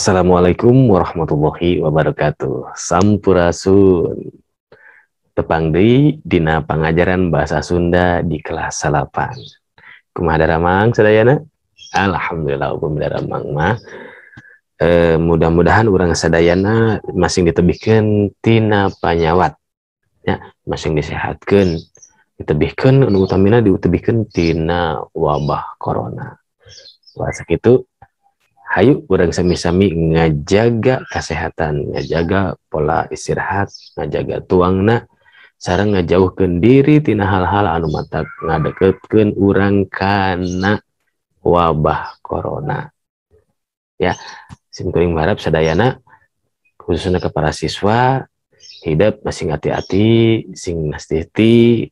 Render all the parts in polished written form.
Assalamualaikum warahmatullahi wabarakatuh. Sampurasun. Tepang deui dina pangajaran bahasa Sunda di kelas 8. Kumaha daramang sadayana? Alhamdulillah upami daramang mah. Mudah-mudahan urang sadayana masing ditebihkeun tina panyawat. Ya, masing disehatkeun, ditebihkeun anu utamina ditebihkeun tina wabah corona. Wah, sakitu hayu urang sami-sami ngajaga kesehatan, ngajaga pola istirahat, ngajaga tuangna, sareng ngajauhkeun diri tina hal-hal anu matak ngadeketkeun urang kana wabah corona. Ya, sim kuring berharap sadayana khususnya ke para siswa hidup masing hati-hati, sing nastiti,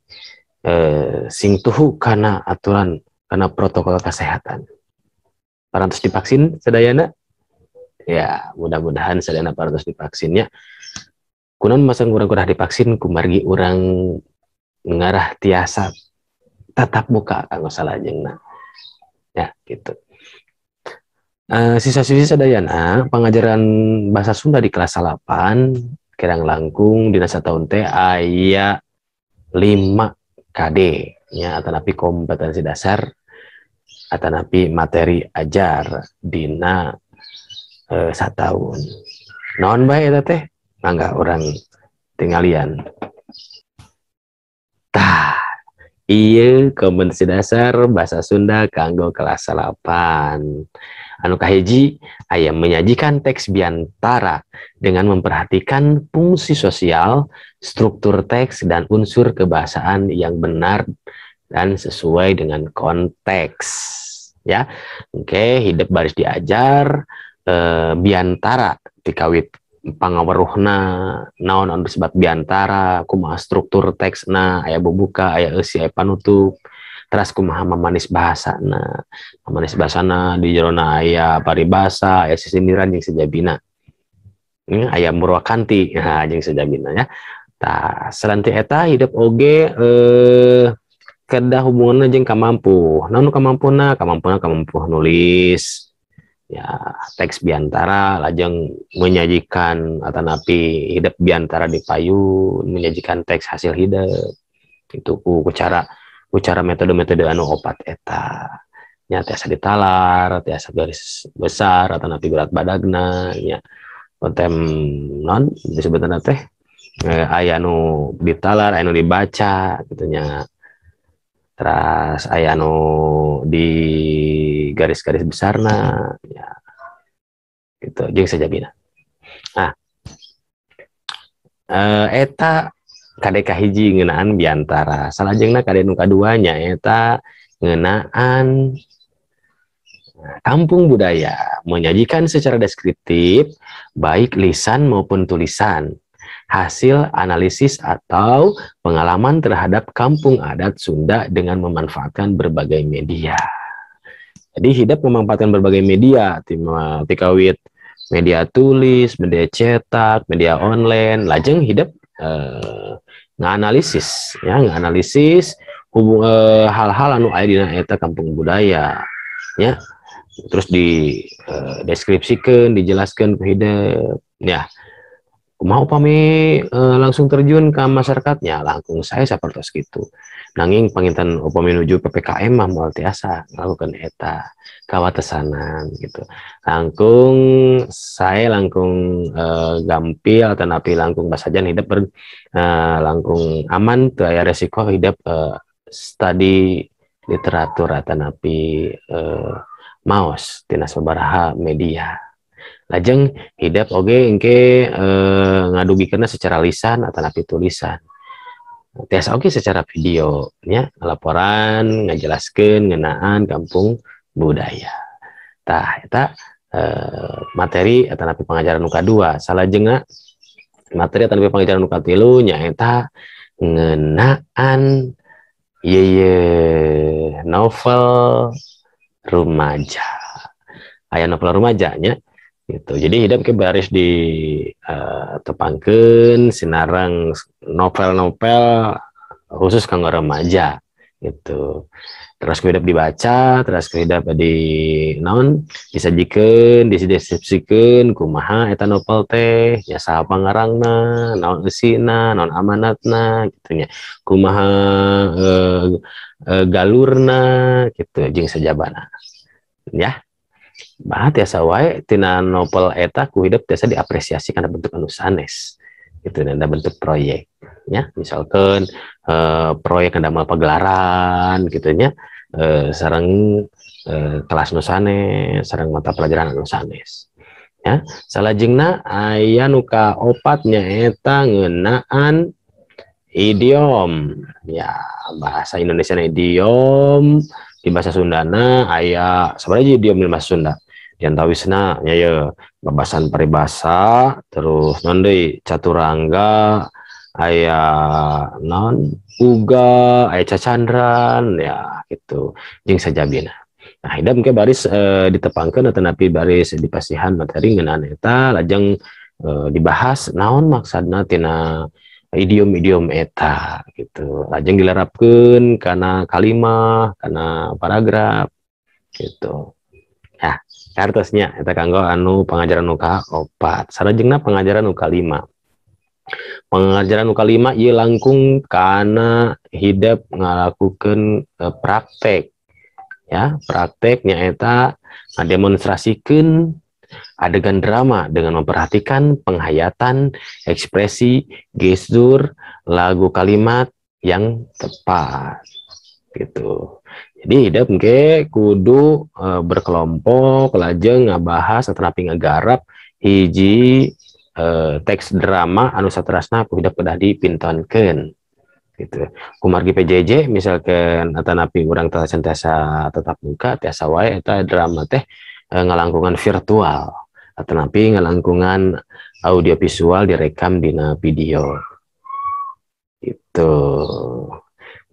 sing tuhu kana aturan, kana protokol kesehatan. Parantos divaksin sadayana? Ya, mudah-mudahan sadayana parantos divaksinnya. Kunaon masang urang kurang divaksin kumargi urang ngarah tiasa tatap muka kanggo salajengna. Ya, gitu. Siswa-siswi sadayana pengajaran bahasa Sunda di kelas 8 kirang langkung dina sataun teh aya 5 KD nya atanapi kompetensi dasar atanapi materi ajar dina sataun. Naon bae eta teh? Mangga urang tinggalian. Tah, ieu kompetensi dasar bahasa Sunda kanggo kelas 8. Anu kahiji aya menyajikan teks biantara dengan memperhatikan fungsi sosial, struktur teks dan unsur kebahasaan yang benar dan sesuai dengan konteks. Ya, oke, hidup baris diajar biantara tikawit pangaweruhna naon anu disebut biantara, kumaha struktur teksna, aya bubuka, aya eusi, aya panutup, teras kumaha mamanis bahasana, mamanis bahasana di jerona aya paribasa, aya sisindiran jeung sejabina. Aya murwakanti, nah, jeung sejabina ya. Tah, salanti eta hidup oge kedah hubunganna jeung kamampuh. Naon nu kamampuna? Kamampuna kamampuh nulis ya teks biantara, lajeng menyajikan atanapi hidup biantara di payun, menyajikan teks hasil hidup. Itu ku cara metode-metode anu opat eta. Nya tiasa ditalar, tiasa garis besar atanapi berat badagna nya. Kontem non disebutna teh aya anu ditalar, aya anu dibaca gitu nya. Teras aya anu di garis-garis besarna ya gitu jeung sajabina. Nah, eta KD kahiji ngeunaan biantara. Salajengna KD nu kadua nya eta ngeunaan kampung budaya, menyajikan secara deskriptif baik lisan maupun tulisan hasil analisis atau pengalaman terhadap kampung adat Sunda dengan memanfaatkan berbagai media. Jadi hidup memanfaatkan berbagai media, tikawit media tulis, media cetak, media online, lajeng hidup nganalisis, ya nganalisis hal-hal anu aya dina eta kampung budaya, ya. Terus dideskripsikeun, dijelaskeun ku hidup, ya. Kumaha upami langsung terjun ke masyarakatnya, langkung saya sapertos kitu. Nanging panginten upami nuju PPKM mah moal tiasa ngalakukeun eta kawatesanan gitu. Langkung saya langkung gampil atanapi langkung basajan hidup langkung aman teu aya resiko hidup studi literatur atanapi maos tina sabaraha media. Lajeng hidup oge engke ngadugikeunna secara lisan atanapi tulisan. Tiasa oge secara video nya, laporan ngajelaskeun ngeunaan kampung budaya. Tah eta materi atanapi pangajaran nu kadua. Salajengna materi atanapi pangajaran nu katilu nyaeta ngeunaan ieu novel remaja. Aya novel remaja nya gitu. Jadi hidup ke baris di tepangkeun sinareng novel-novel khusus kanggo remaja Gitu. Teras ku hidep dibaca, teras ku hidep di naon disajikeun, dideskripsikeun kumaha eta novel teh, nya saha pangarangna, naon eusina, naon amanatna gitu nya. Kumaha galurna gitu jeung sajabana. Ya. Bah tiasa wae tina novel eta ku hidep tiasa diapresiasi kana bentuk anu sanes. Gitu dina bentuk proyek ya, misalkan proyek ndamel pagelaran gitu nya, sareng kelas nu sanes, sareng mata pelajaran anu sanes ya. Salajengna aya nu kaopat nyaeta ngeunaan idiom ya, bahasa Indonesia idiom, di bahasa Sundana aya sabaraha idiom di bahasa Sunda, diantawisna nya ye babasan paribasa, terus naon deui caturangga, aya naon uga, aya cacandran ya gitu jeung sajabina. Nah, hidep engke baris ditepangkeun atanapi baris dipasihan materi ngeunaan eta, lajeng dibahas naon maksudna tina idiom-idiom eta gitu, lajeng dilarapkeun kana kalimah, kana paragraf gitu ya. Kartosnya eta kanggo anu pengajaran nu kaopat. Salajengna pengajaran nu kalima. Pengajaran nu kalima ieu langkung kana hidep ngalakukeun praktek ya, praktek nyaeta ngademonstrasikeun adegan drama dengan memperhatikan penghayatan, ekspresi, gestur, lagu kalimat yang tepat gitu. Jadi hidep engke kudu berkelompok lajeng ngabahas atanapi ngagarap hiji teks drama anu saterasna ku hidep kedah dipintonkeun gitu. Kumargi PJJ misalkan atanapi urang tiasa tetap muka, tiasa wae eta drama teh ngalangkungan virtual atanapi ngalangkungan audiovisual direkam dina video gitu.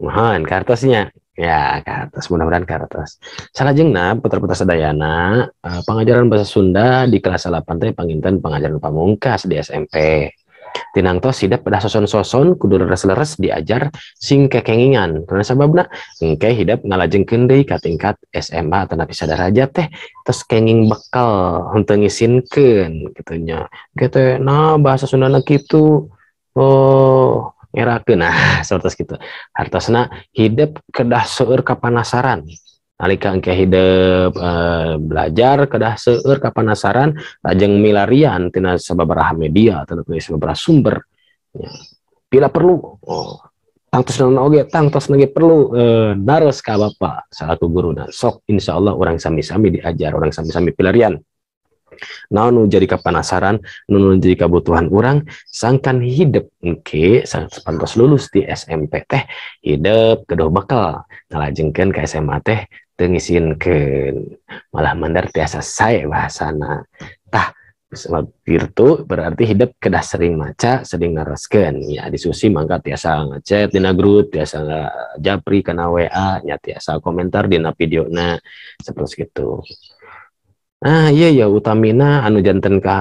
Mohon kartosnya ya, kartos, mudah-mudahan kartos. Salajengna putra-putra sadayana, pengajaran bahasa Sunda di kelas 8 teh panginten pengajaran pamungkas di SMP. Tinangtos hidep pada soson-soson kudu leres-leres diajar sing kekengingan. Karena sababna engke hidep ngalajengkeun deui ka tingkat SMA atanapi sadarajat teh tos kenging bekal henteu ngisinkeun kitu nya. Engke teh nah bahasa Sundana kitu. Oh, ngerakeun, nah sapertos kitu. Hartosna hidep kedah seueur kapanasaran. Nalika engke hidep belajar kedah seueur kapanasaran, lajeng milarian tina sababaraha media tina sababaraha sumber ya. Bila perlu, oh, tangtos naon oge, tangtos ge perlu naros ka bapa salaku guruna. Sok insyaallah urang sami-sami diajar, urang sami-sami pilarian. Naon nu jadi kapanasaran, nu jadi kabutuhan urang, sangkan hidep engke sapantos lulus di SMP teh hidep kedah bekal ngalajengkeun ka SMA teh teu ngisinkeun, malah mandar tiasa sae bahasana. Tah kitu berarti hidep kedah sering maca, sering naroskeun ya, diskusi mangga tiasa ngechat dina grup, tiasa japri kana WA nya, tiasa komentar dina videona seperti kitu. Nah, iya ya utamina anu janten ka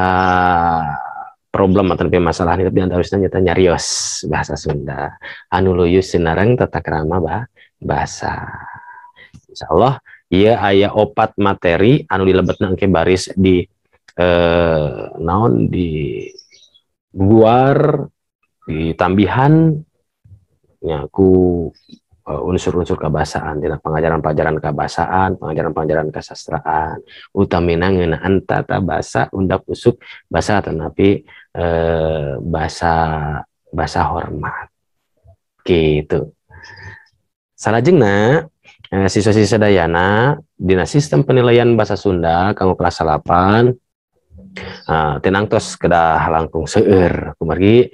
problem atau masalah ini tapi antawisna nyata nyarios bahasa Sunda anu luyus sinareng tata krama bahasa. Insyaallah ieu aya opat materi anu dilebetna engke baris di naon di guar ditambihan nya ku unsur-unsur kebahasaan dina pengajaran-pelajaran kebahasaan, pengajaran-pelajaran kesastraan, utamina ngeunaan tata bahasa undak usuk bahasa tetapi bahasa bahasa hormat gitu. Salajengna siswa-siswa sadayana dina sistem penilaian bahasa Sunda kanggo kelas 8 tinangtos kedah langkung seueur kumargi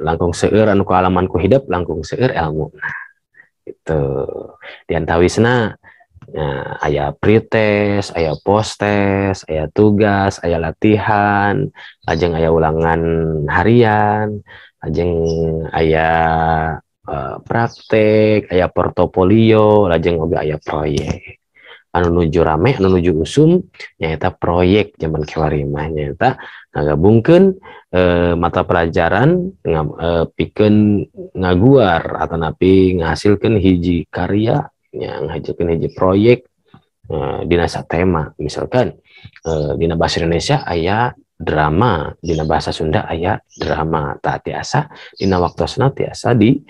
langkung seueur anu kaalaman ku hidep langkung seueur ilmu. Nah, itu diantawisna ya, aya pretest, aya posttest, aya tugas, aya latihan, lajeng aya ulangan harian, lajeng aya praktek, aya portofolio, lajeng oge aya proyek. Anu nuju rame, anu nuju usum nyaeta proyek zaman kiwari mah, nyaeta ngagabungkeun mata pelajaran pikeun ngaguar atanapi ngahasilkeun hiji karya, nya ngahasilkeun hiji proyek dina tema. Misalkan dina bahasa Indonesia aya drama, dina bahasa Sunda aya drama. Tah, tiasa dina waktosna tiasa di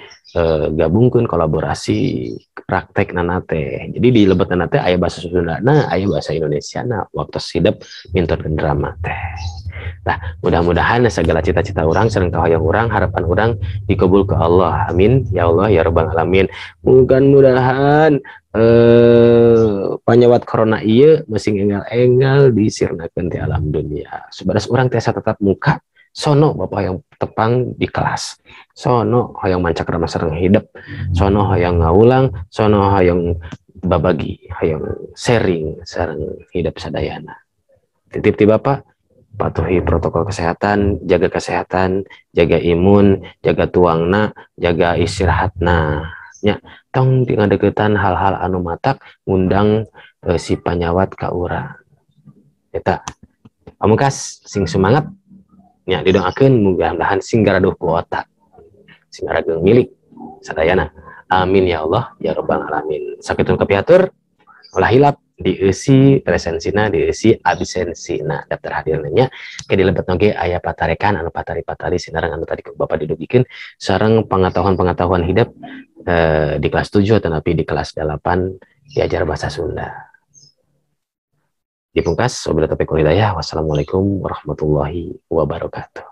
gabungkeun kolaborasi praktek teh. Jadi di lebet teh aya bahasa Sunda, nah aya bahasa Indonesia, nah waktu hidep mintonkeun drama teh. Nah, mudah-mudahan segala cita-cita urang sareng kahoyong urang, harapan urang dikabul ku Allah. Amin ya Allah ya rabbal alamin. Mudah-mudahan panyawat corona ieu masing enggal-enggal disirnakeun di alam dunia, supados urang tiasa tetap muka. Sono Bapak yang tepang di kelas, sono hoyong mancakrama sareng hidep, sono hoyong ngawulang, sono hoyong babagi, hoyong sharing sareng hidep sadayana. Titip ti Bapak, patuhi protokol kesehatan, jaga kesehatan, jaga imun, jaga tuangna, jaga istirahatna nya. Tong di ngadeukeutan hal-hal anu matak ngundang si panyawat ka urang eta. Pamungkas, sing semangat nya, didoakeun mudah-mudahan sing garaduh kuota, sing garageung milik sadayana. Amin ya Allah ya rabbal alamin. Sakitu kapihatur, ulah hilap diisi presensina, diisi absensina, daftar hadirnya nya. Ke di lebet oge aya patarekan anu patari-patari sinareng anu tadi Bapak didugikeun sareng pengetahuan-pengetahuan hidup di kelas 7 atau di kelas 8 diajar bahasa Sunda. Dipungkas, wabillahi taufiq wal hidayah. Wassalamualaikum warahmatullahi wabarakatuh.